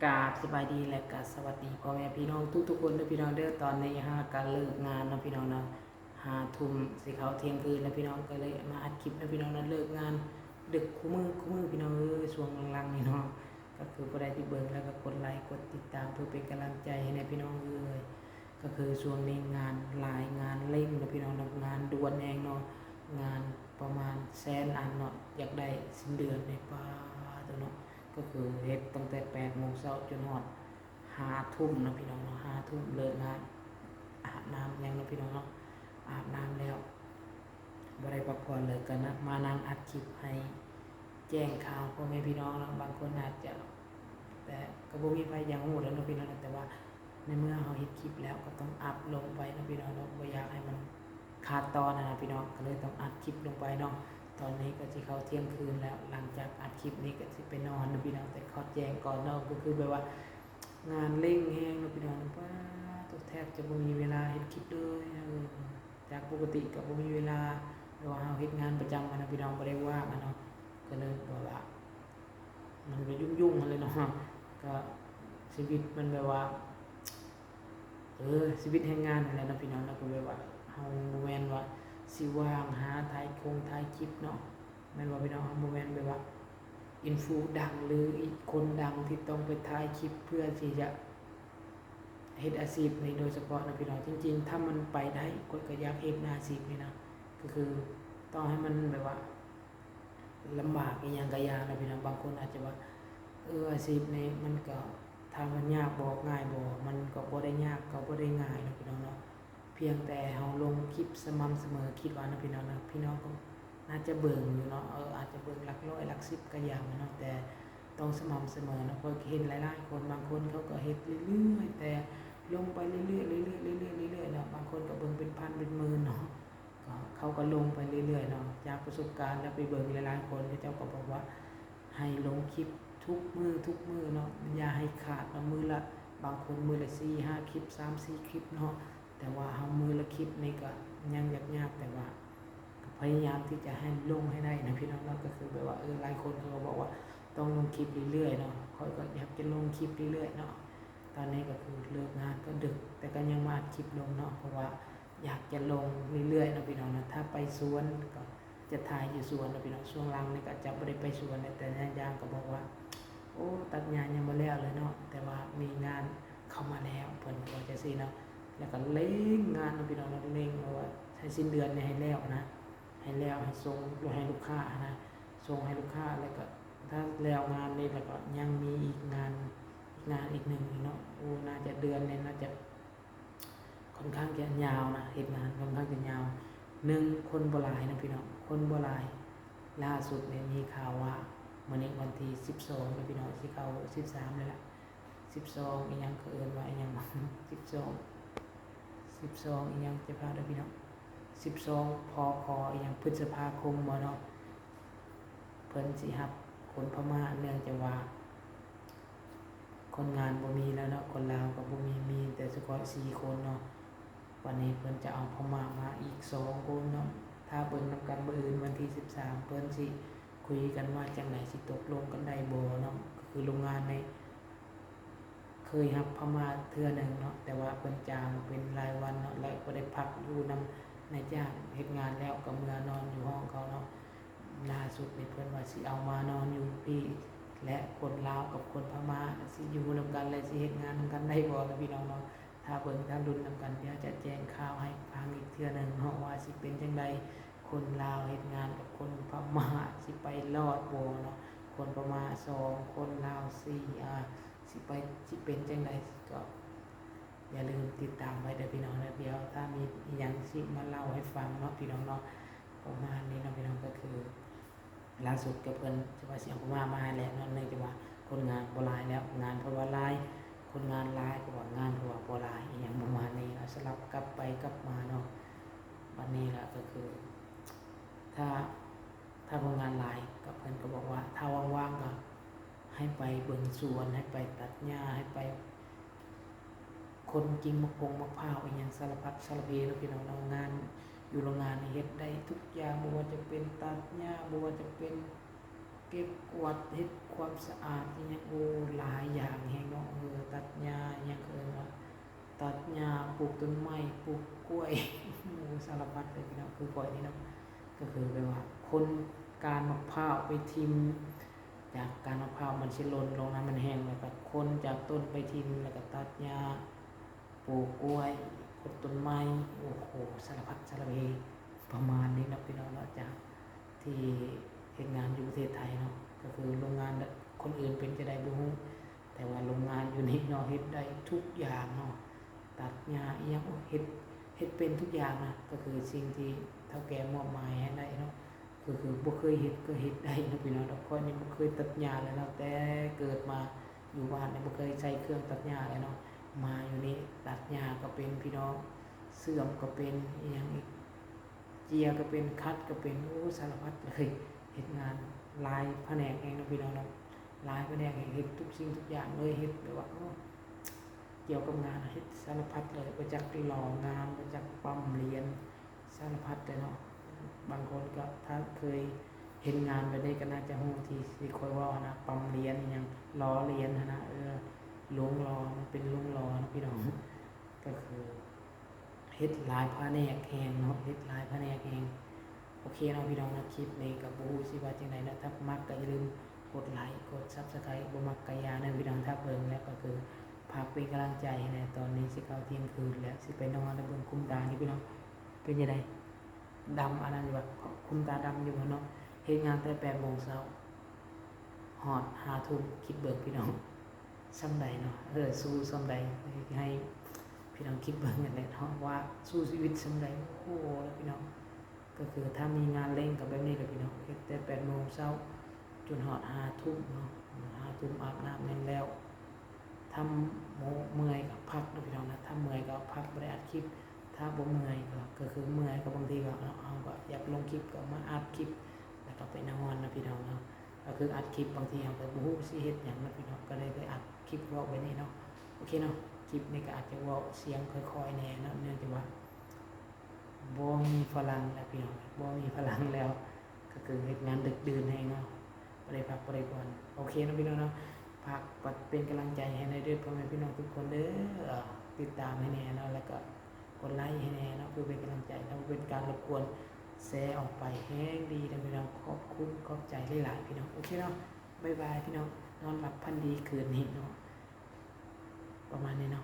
ກາບສະບາຍດີ ແລະກະສະຫວັດດີພໍ່ແມ່ພີ່ນ້ອງທຸກໆຄົນເດີພີ່ນ້ອງເດີ. ຕອນນີ້ຫາກະເລີກງານເນາະພີ່ນ້ອງເນາະ ຫ້າທຸ່ມຊິເຂົ້າທ່ຽງຄືນແລ້ວພີ່ນ້ອງ ກະເລີຍມາອັດຄລິບເນາະພີ່ນ້ອງເນາະ. ເລີກງານດຶກຄູ່ມື້ຄູ່ມື້ພີ່ນ້ອງເອີຍ ຊ່ວງຫຼັງໆນີ້ເນາະ ກະຄືຜູ້ໃດທີ່ເບິ່ງແລ້ວກະກົດໄລກົດຕິດຕາມເພື່ອເປັນກຳລັງໃຈໃຫ້ແດ່ພີ່ນ້ອງເອີຍ. ກະຄືຊ່ວງນີ້ງານຫຼາຍ ງານເລັ່ງເນາະພີ່ນ້ອງເນາະ ງານດ່ວນແຮງເນາະ ງານປະມານແສນອັນເນາະ ຢາກໄດ້ສິ້ນເດືອນນີ້ ປາໂຕເນາະ. ກະຄືເຮັດຕັ້ງແຕ່ແປດໂມງເຊົ້າຈົນຮອດຫ້າທຸ່ມເນາະພີ່ນ້ອງເນາະ ຫ້າທຸ່ມເລີກງານ ອາບນ້ຳຫຍັງເນາະພີ່ນ້ອງເນາະ ອາບນ້ຳແລ້ວບໍ່ໄດ້ພັກຜ່ອນເລີຍ ກະມານັ່ງອັດຄລິບໃຫ້ແຈ້ງຂ່າວພໍ່ແມ່ພີ່ນ້ອງເນາະ. ບາງຄົນອາດຈະ ແຕ່ກະບໍ່ມີໃຜຢາກຮູ້ແລ້ວເນາະພີ່ນ້ອງເນາະ ແຕ່ວ່າໃນເມື່ອເຮົາເຮັດຄລິບແລ້ວກະຕ້ອງອັບລົງໄປເນາະພີ່ນ້ອງເນາະ ບໍ່ຢາກໃຫ້ມັນ ຂາດຕອນນະພີ່ນ້ອງ ກະເລີຍຕ້ອງອັດຄລິບລົງໄປເນາະ. ຕອນນີ້ກະຊິເຂົ້າທ່ຽງຄືນແລ້ວ ຫຼັງຈາກອັດຄລິບນີ້ກະຊິໄປນອນເນາະພີ່ນ້ອງ ແຕ່ຂໍແຈ້ງກ່ອນເນາະ ກະຄືແບບວ່າງານເລັ່ງແຮງເນາະພີ່ນ້ອງ ປາໂຕ ແທບຈະບໍ່ມີເວລາເຮັດຄລິບເລີຍ ຈາກປົກກະຕິກະບໍ່ມີເວລາ ແບບວ່າເຮົາເຮັດງານປະຈຳຫັ້ນນະພີ່ນ້ອງ ບໍ່ໄດ້ວ່າງຫັ້ນເນາະ ກະເລີຍແບບວ່າ ມັນກະຫຍຸ້ງໆຫັ້ນແຫຼະເນາະ ກະຊີວິດມັນແບບວ່າ ເອີ ຊີວິດແຮງງານຫັ້ນແຫຼະເນາະພີ່ນ້ອງເນາະ ກະແບບວ່າເຮົາບໍ່ແມ່ນວ່າຊິວ່າງຫາຖ່າຍຄົງຖ່າຍຄລິບເນາະ ແມ່ນບໍ່ພີ່ນ້ອງ? ເຮົາບໍ່ແມ່ນແບບວ່າອິນຟູດັງ ຫຼືຄົນດັງທີ່ຕ້ອງໄປຖ່າຍຄລິບເພື່ອທີ່ຈະເຮັດອາຊີບນີ້ໂດຍສະເພາະເນາະພີ່ນ້ອງ. ຈິງໆ ຖ້າມັນໄປໄດ້ ຂ້ອຍກະຢາກເຮັດອາຊີບນີ້ນະ ກະຄືຕໍ່ໃຫ້ມັນແບບວ່າ ລຳບາກອີ່ຫຍັງກະຢ່າເນາະພີ່ນ້ອງ ບາງຄົນອາດຈະວ່າ ເອີ ອາຊີບນີ້ມັນກະ ຖາມວ່າຍາກບໍ່ ງ່າຍບໍ່ ມັນກະບໍ່ໄດ້ຍາກ ກະບໍ່ໄດ້ງ່າຍເນາະພີ່ນ້ອງເນາະ ພຽງແຕ່ເຮົາລົງຄລິບສະໝ່ຳສະເໝີ ຄິດວ່າເນາະພີ່ນ້ອງເນາະ ພີ່ນ້ອງກະໜ້າຈະເບິ່ງຢູ່ເນາະ ເອີ ອາດຈະເບິ່ງຫຼັກຮ້ອຍຫຼັກສິບກະຢ່າເນາະ ແຕ່ຕ້ອງສະໝ່ຳສະເໝີເນາະ. ຂ້ອຍກະເຫັນຫຼາຍໆຄົນ ບາງຄົນເຂົາກະເຮັດເລື້ອຍໆ ແຕ່ລົງໄປເລື້ອຍໆ ເລື້ອຍໆ ເລື້ອຍໆ ເລື້ອຍໆເນາະ ບາງຄົນກະເບິ່ງເປັນພັນເປັນໝື່ນເນາະ. ກະເຂົາກະລົງໄປເລື້ອຍໆເນາະ ຈາກປະສົບການແລ້ວ ໄປເບິ່ງຫຼາຍໆຄົນ ເຂົາເຈົ້າກະບອກວ່າໃຫ້ລົງຄລິບທຸກມື້ທຸກມື້ເນາະ ຢ່າໃຫ້ຂາດເນາະ ມື້ລະ ບາງຄົນມື້ລະສີ່ຫ້າຄລິບ ສາມສີ່ຄລິບເນາະ ແຕ່ວ່າເຮົາມື້ລະຄລິບນີ້ກະຍັງຍາກໆ ແຕ່ວ່າກະພະຍາຍາມທີ່ຈະໃຫ້ລົງໃຫ້ໄດ້ນະພີ່ນ້ອງເນາະ. ກະຄືແບບວ່າ ເອີ ຫຼາຍຄົນເຂົາກະບອກວ່າຕ້ອງລົງຄລິບເລື້ອຍໆເນາະ ຂ້ອຍກະຢາກຈະລົງຄລິບເລື້ອຍໆເນາະ. ຕອນນີ້ກະຄືເລີກງານກະດຶກ ແຕ່ກະຍັງມາອັດຄລິບລົງເນາະ ເພາະວ່າ ຢາກຈະລົງເລື້ອຍໆເນາະພີ່ນ້ອງເນາະ ຖ້າໄປສວນກະຈະຖ່າຍຢູ່ສວນເນາະພີ່ນ້ອງ. ຊ່ວງຫຼັງນີ້ກະຈະບໍ່ໄດ້ໄປສວນແລ້ວ ແຕ່ຍານຢາງກະບອກວ່າ ໂອ້ ຕັດຫຍ້າຍັງບໍ່ແລ້ວເລີຍເນາະ ແຕ່ວ່າມີງານເຂົ້າມາແລ້ວ ເພິ່ນກະວ່າຈັ່ງຊີ້ເນາະ ແລ້ວກະເລັ່ງງານເນາະພີ່ນ້ອງເນາະ ເລັ່ງແບບວ່າໃຫ້ສິ້ນເດືອນນີ້ໃຫ້ແລ້ວຫັ້ນນະ ໃຫ້ແລ້ວ ໃຫ້ສົ່ງໃຫ້ລູກຄ້າຫັ້ນນະ ສົ່ງໃຫ້ລູກຄ້າ ແລ້ວກະຖ້າແລ້ວງານນີ້ແລ້ວກະຍັງມີອີກງານ ອີກງານອີກໜຶ່ງເນາະ. ໂອ້ ໜ້າຈະເດືອນນີ້ໜ້າຈະ ຂ້ອນຂ້າງຈະຍາວນະ ເຮັດງານຂ້ອນຂ້າງຈະຍາວ. ໜຶ່ງ ຄົນບໍ່ຫຼາຍນະພີ່ນ້ອງ ຄົນບໍ່ຫຼາຍ. ລ່າສຸດນີ້ມີຂ່າວວ່າ ມື້ນີ້ວັນທີສິບສອງແລ້ວພີ່ນ້ອງ ຊິເຂົ້າສິບສາມແລ້ວລະ ສິບສອງອີ່ຫຍັງ ເຂົາເອີ້ນວ່າອີ່ຫຍັງ ສິບສອງ ສິບສອງອີ່ຫຍັງ ຈະພາດເດີພີ່ນ້ອງ ສິບສອງ ພຄ ອີ່ຫຍັງ ພຶດສະພາຄົມບໍ່ເນາະ ເພິ່ນຊິຮັບຄົນພະມ້າ ເນື່ອງຈາກວ່າ ຄົນງານບໍ່ມີແລ້ວເນາະ ຄົນລາວກະບໍ່ມີ ມີແຕ່ສະເພາະສີ່ຄົນເນາະ. ບາດນີ້ເພິ່ນຈະເອົາພະມ້າມາອີກສອງຄົນເນາະ ຖ້າເບິ່ງນຳກັນມື້ອື່ນວັນທີສິບສາມ ເພິ່ນຊິຄຸຍກັນວ່າຈັ່ງໃດ ຊິຕົກລົງກັນໄດ້ບໍ່ເນາະ. ກະຄືໂຮງງານນີ້ເຄີຍຮັບພະມ້າເທື່ອໜຶ່ງເນາະ ແຕ່ວ່າເພິ່ນຈ້າງເປັນລາຍວັນເນາະ ແລະບໍ່ໄດ້ພັກຢູ່ນຳນາຍຈ້າງ ເຮັດງານແລ້ວກະເມືອນອນຢູ່ຫ້ອງເຂົາເນາະ. ລ່າສຸດນີ້ເພິ່ນວ່າຊິເອົາມານອນຢູ່ພີ້ ແລະຄົນລາວກັບຄົນພະມ້າຊິຢູ່ນຳກັນ ແລະຊິເຮັດງານນຳກັນໄດ້ບໍ່ເນາະພີ່ນ້ອງເນາະ. ຖ້າເບິ່ງຖ້າລຸ້ນນຳກັນ ດຽວຈະແຈ້ງຂ່າວໃຫ້ຟັງອີກເທື່ອໜຶ່ງເນາະ ວ່າຊິເປັນຈັ່ງໃດ ຄົນລາວເຮັດງານກັບຄົນພະມ້າຊິໄປລອດບໍ່ເນາະ. ຄົນພະມ້າສອງ ຄົນລາວສີ່ ອາ ຊິໄປ ຊິເປັນຈັ່ງໃດ ກະຢ່າລືມຕິດຕາມໄວ້ເດີພີ່ນ້ອງເດີ. ດຽວຖ້າມີອີ່ຫຍັງຊິມາເລົ່າໃຫ້ຟັງເນາະພີ່ນ້ອງເນາະ. ປະມານນີ້ເນາະພີ່ນ້ອງ ກະຄື ລ່າສຸດກະເພິ່ນຊິວ່າຊິເອົາພະມ້າມາໃຫ້ແລ້ວເນາະ ເນື່ອງຈາກວ່າຄົນງານບໍ່ຫຼາຍແລ້ວ ງານເພິ່ນວ່າຫຼາຍ ຄົນງານຫຼາຍ ເພາະວ່າງານເພິ່ນວ່າບໍ່ຫຼາຍ ອີ່ຫຍັງປະມານນີ້ເນາະ ສະຫຼັບກັບໄປກັບມາເນາະ. ບາດນີ້ລະກະຄື ຖ້າ ຖ້າຄົນງານຫຼາຍ ກະເພິ່ນກະບອກວ່າ ຖ້າວ່າງໆກະໃຫ້ໄປເບິ່ງສວນ ໃຫ້ໄປຕັດຫຍ້າ ໃຫ້ໄປ ຂົນກິ່ງໝາກພົງໝາກພ້າວອີ່ຫຍັງສາລະພັດສາລະເພເນາະພີ່ນ້ອງເນາະ. ງານຢູ່ໂຮງງານນີ້ເຮັດໄດ້ທຸກຢ່າງ ບໍ່ວ່າຈະເປັນຕັດຫຍ້າ ບໍ່ວ່າຈະເປັນເກັບກວາດ ເຮັດຄວາມສະອາດອີ່ຫຍັງ ໂອ້ ຫຼາຍຢ່າງແຮງເນາະ. ຕົ້ນໄມ້ ປູກກ້ວຍ ໂອ້ ສາລະພັດເລີຍພີ່ນ້ອງ. ຄືຂ້ອຍນີ້ເນາະ ກໍຄືແບບວ່າຂົນກ້ານໝາກພ້າວໄປຖິ້ມ ຈາກກ້ານໝາກພ້າວມັນຊິຫຼົ່ນລົງນະ ມັນແຫ້ງ ແລ້ວກໍຂົນຈາກຕົ້ນໄປຖິ້ມ ແລ້ວກໍຕັດຫຍ້າ ປູກກ້ວຍ ຂົນຕົ້ນໄມ້ ໂອ້ໂຫ ສາລະພັດສາລະເພ ປະມານນີ້ເນາະພີ່ນ້ອງເນາະ. ຈາກທີ່ເຮັດງານຢູ່ປະເທດໄທເນາະ ກໍຄືໂຮງງານຄົນອື່ນເປັນຈັ່ງໃດບໍ່ຮູ້ ແຕ່ວ່າໂຮງງານຢູ່ນີ້ເນາະ ເຮັດໄດ້ທຸກຢ່າງເນາະ ຕັດຫຍ້າອີ່ຫຍັງ ໂອ້ ເຮັດ ເຮັດເປັນທຸກຢ່າງນະ. ກໍຄືສິ່ງທີ່ເຖົ້າແກ່ມອບໝາຍໃຫ້ໄດ້ເນາະ ກໍຄືບໍ່ເຄີຍເຮັດກໍເຮັດໄດ້ເນາະພີ່ນ້ອງເນາະ. ຂ້ອຍນີ້ບໍ່ເຄີຍຕັດຫຍ້າເລີຍເນາະ ແຕ່ເກີດມາຢູ່ບ້ານນີ້ບໍ່ເຄີຍໃຊ້ເຄື່ອງຕັດຫຍ້າເລີຍເນາະ. ມາຢູ່ນີ້ຕັດຫຍ້າກໍເປັນພີ່ນ້ອງ ເຊື່ອມກໍເປັນ ອີ່ຫຍັງອີກ ເຈຍກໍເປັນ ຂັດກໍເປັນ ໂອ້ ສາລະພັດເລີຍ. ເຮັດງານຫຼາຍພະແນກແຮງເນາະພີ່ນ້ອງເນາະ ຫຼາຍພະແນກແຮງ ເຮັດທຸກສິ່ງທຸກຢ່າງເລີຍ ເຮັດແບບວ່າ ໂອ້ ກ່ຽວກັບງານເຮັດສາລະພັດເລີຍ ບໍ່ຈັກຫຼໍ່ງານ ບໍ່ຈັກປ້ຳຫຼຽນ ສາລະພັດເລີຍເນາະ. ບາງຄົນກໍຖ້າເຄີຍເຫັນງານແບບນີ້ກໍໜ້າຈະຮູ້ທີ່ ທີ່ຂ້ອຍເວົ້າຫັ້ນນະ ປ້ຳຫຼຽນອີ່ຫຍັງ ຫຼໍ່ຫຼຽນຫັ້ນນະ ເອີ ໂລງຫຼໍ່ ມັນເປັນໂລງຫຼໍ່ເນາະພີ່ນ້ອງ. ກໍຄື ເຮັດຫຼາຍພະແນກແຮງເນາະ ເຮັດຫຼາຍພະແນກແຮງ. ໂອເຄເນາະພີ່ນ້ອງເນາະ ຄລິບນີ້ກໍບໍ່ຮູ້ຊິວ່າຈັ່ງໃດເນາະ. ຖ້າມັກກໍຢ່າລືມກົດໄລ ກົດ Subscribe ບໍ່ມັກກໍຢ່າເນາະພີ່ນ້ອງ. ຖ້າເບິ່ງແລ້ວກໍຄືຝາກເປັນກຳລັງໃຈໃຫ້ແດ່. ຕອນນີ້ຊິເຂົ້າທ່ຽງຄືນແລ້ວ ຊິໄປນອນແລ້ວ. ເບິ່ງຄຸມຕານີ້ພີ່ນ້ອງ ເປັນຈັ່ງໃດ ດຳອັນນັ້ນຢູ່ບໍ່ ຄຸມຕາດຳຢູ່ບໍ່ເນາະ. ເຮັດງານແຕ່ແປດໂມງເຊົ້າ ຮອດຫ້າທຸ່ມ ຄິດເບິ່ງພີ່ນ້ອງ ສ່ຳໃດເນາະ ເອີ ສູ້ສ່ຳໃດ ໃຫ້ພີ່ນ້ອງຄິດເບິ່ງຫັ້ນແຫຼະເນາະ ວ່າສູ້ຊີວິດສ່ຳໃດ. ໂອ້ໂຫ ພີ່ນ້ອງ ກໍຄືຖ້າມີງານເລັ່ງກໍແບບນີ້ແຫຼະພີ່ນ້ອງ ເຮັດແຕ່ແປດໂມງເຊົ້າຈົນຮອດຫ້າທຸ່ມເນາະ. ຫ້າທຸ່ມອາບນ້ຳຫຍັງແລ້ວ ຖ້າເມື່ອຍກໍພັກເນາະພີ່ນ້ອງນະ ຖ້າເມື່ອຍກໍພັກ ບໍ່ໄດ້ອັດຄລິບ. ຖ້າບໍ່ເມື່ອຍກໍ ກໍຄືເມື່ອຍກໍບາງທີກໍເນາະ ເຮົາກໍຢາກລົງຄລິບກໍມາອັດຄລິບ ແລ້ວກໍໄປນອນນະພີ່ນ້ອງເນາະ. ກໍຄືອັດຄລິບ ບາງທີເຮົາກໍບໍ່ຮູ້ຊິເຮັດຫຍັງເນາະພີ່ນ້ອງ ກໍເລີຍໄດ້ອັດຄລິບເວົ້າໄວ້ນີ້ເນາະ. ໂອເຄເນາະ ຄລິບນີ້ກໍອາດຈະເວົ້າສຽງຄ່ອຍໆແດ່ເນາະ ເນື່ອງຈາກວ່າບໍ່ມີພະລັງແລ້ວພີ່ນ້ອງ ບໍ່ມີພະລັງແລ້ວ ກໍຄືເຮັດງານດຶກດື່ນແຮງເນາະ ບໍ່ໄດ້ພັກບໍ່ໄດ້ຜ່ອນ. ໂອເຄເນາະພີ່ນ້ອງເນາະ ຝາກເປັນກຳລັງໃຈໃຫ້ແດ່ເດີ ພໍ່ແມ່ພີ່ນ້ອງທຸກຄົນເດີ ຕິດຕາມໃຫ້ແດ່ເນາະ ແລ້ວກໍ ກົດໄລໃຫ້ແດ່ເນາະ ເພື່ອເປັນກຳລັງໃຈ ຖ້າບໍ່ເປັນການລົບກວນ ແຊອອກໄປແຮງດີເດີພີ່ນ້ອງ. ຂອບຄຸນຂອບໃຈຫຼາຍໆພີ່ນ້ອງ. ໂອເຄເນາະ ບາຍບາຍພີ່ນ້ອງ ນອນຫຼັບຝັນດີຄືນນີ້ເນາະ ປະມານນີ້ເນາະ.